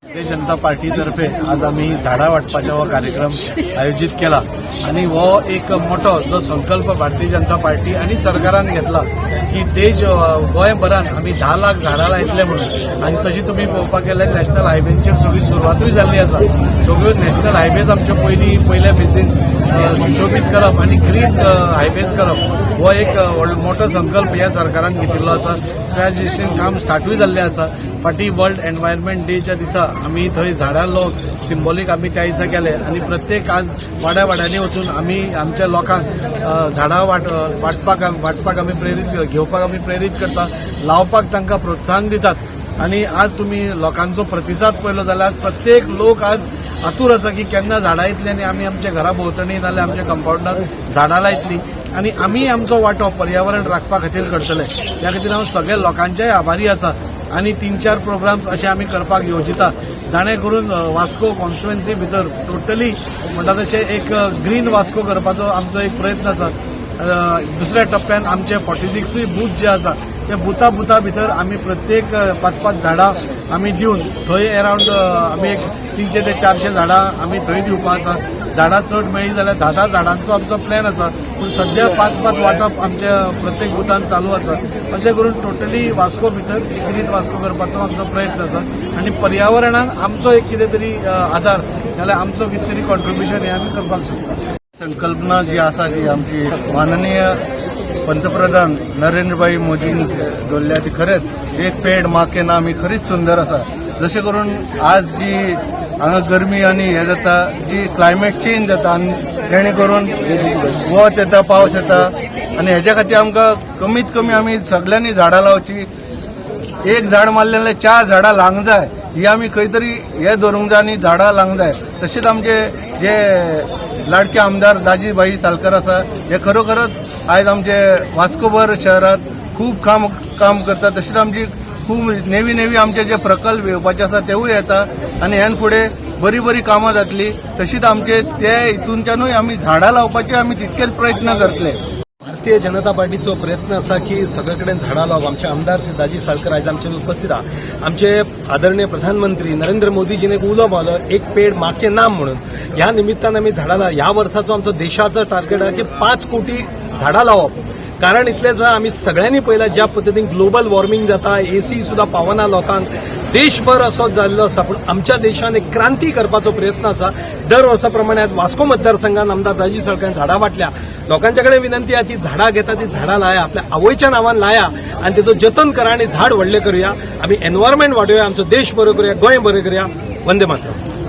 Bharatiya Janata party तर्फे आज आमी झाडां वांटपाचो हो कार्यक्रम आयोजीत केला आनी हो एक मोठो जो संकल्प भारतीय जनता पार्टी आनी सरकारान घेतला की देश गोंयभरान आमी 10 लाख झाडां लायतले म्हणून. आनी तशी तुमी पळोवपाक गेल्यार नॅशनल हायवेंचेर सगळी सुरवातूय जाल्ली आसा. सगळ्यो नॅशनल हायवेज आमच्यो पयलीं पयल्या फेजीन सुशोबीत करप आनी ग्रीन हायवेज करप हो एक मोठो संकल्प ह्या सरकारान घेतिल्लो आसा. त्या दिशेन काम स्टार्टूय जाल्लें आसा. फाटीं वर्ल्ड एनवायरमेंट डेच्या दिसा आमी थंय झाडां लावन सिंबॉलीक आमी त्या दिसा केले आनी प्रत्येक आज वाड्या वाड्यांनी वचून आमी आमच्या लोकांक झाडां वांटपाक आमी प्रेरीत घेवपाक आमी प्रेरीत करता, लावपाक तांकां प्रोत्साहन दितात. आनी आज तुमी लोकांचो प्रतिसाद पळयलो जाल्यार आज प्रत्येक लोक आज आतूर आसा की केन्ना झाडां येतली आनी आमी आमच्या घरा भोंवतणी नाल्यार आमच्या कंपाउंडार झाडां लायतली आनी आमी आमचो वांटो पर्यावरण राखपा खातीर करतले. ह्या खातीर हांव सगळ्या लोकांचेय आभारी आसा. आनी तीन चार प्रोग्राम्स अशे आमी करपाक येवजिता, जाणे करून वास्को कॉन्स्टिट्युएन्सी भितर टोटली म्हणटा तशें एक ग्रीन वास्को करपाचो आमचो एक प्रयत्न आसा. दुसऱ्या टप्प्यान आमचे 46ूय बूथ जे आसा ते बुथा बुथा भितर आमी प्रत्येक पांच पांच झाडां आमी दिवन थंय अरावंड आमी एक 300 ते 400 झाडां आमी थंय दिवपा आसा. झाडां चड मेळ्ळी जाल्यार धा धा झाडांचो आमचो प्लॅन आसा, पूण सद्या पांच पांच वांटप आमच्या प्रत्येक बुथान चालू आसा. अशें करून टोटली वास्को भितर एक ग्रीन वास्को करपाचो आमचो प्रयत्न आसा आनी पर्यावरणाक आमचो एक कितें तरी आदार जाल्यार आमचो कितें तरी कॉन्ट्रिब्युशन हें आमी करपाक सोदता. संकल्पना जी आसा ती आमची माननीय पंतप्रधान नरेंद्रभाई मोदींनी दवरल्या ती खरेंच "एक पेड माँ के नाम" ही खरीच सुंदर आसा. जशें करून आज जी हांगा गरमी आनी हें जाता, जी क्लायमेट चेंज जाता आनी जेणे करून वत येता, पावस येता आनी हेज्या खातीर आमकां कमीत कमी आमी सगल्यांनी झाडां लावची. एक झाड मारलें जाल्यार चार झाडां लावंक जाय, ही आमी खंय तरी हे धरूंक जाय आनी झाडां लावंक जाय. तशेंच आमचे जे लाडके आमदार दाजीभाई सालकर आसा, हे खरोखरच आयज आमचे वास्कोभर शहरात खूब काम काम करता. तशेंच आमची खूब नेवी नेवी आमचे जे प्रकल्प येवपाचे आसा तेवूय येता आनी ह्यान फुडें बरी बरी कामां जातली. तशीच आमचे ते हितूनच्यानूय आमी झाडां लावपाचे आमी तितकेच प्रयत्न करतले. भारतीय जनता पार्टीचो प्रयत्न आसा की सगळे कडेन झाडां लावप. आमचे आमदार श्री दाजी साळकर आयज आमचे उपस्थित आहा. आमचे आदरणीय प्रधानमंत्री नरेंद्र मोदीजीने एक उलो मारलो, "एक पेड माँ के नाम" म्हणून. ह्या निमित्तान आमी झाडां लाव. ह्या वर्साचो आमचो देशाचो टार्गेट आहा की 5 कोटी झाडां लावप. कारण इतलें आसा, आमी सगळ्यांनी पळयलां ज्या पद्दतीन ग्लोबल वॉर्मिंग जाता, एसी सुद्दां पावना लोकांक, देशभर असो जाल्लो आसा. पूण आमच्या देशान एक क्रांती करपाचो प्रयत्न आसा. दर वर्सा प्रमाणे आज वास्को मतदारसंघात आमदार दाजी साळकारान झाडां वाटल्या. लोकांच्या कडेन विनंती आहे, ती झाडां घेता ती झाडां लाया, आपल्या आवयच्या नांवान लाया आणि तेजो जतन करा आणि झाड व्हडलें करूया. आमी एनवायरमेंट वाडोवया, आमचो देश बरो करूया, गोंय बरें करूया. वंदे मातरम.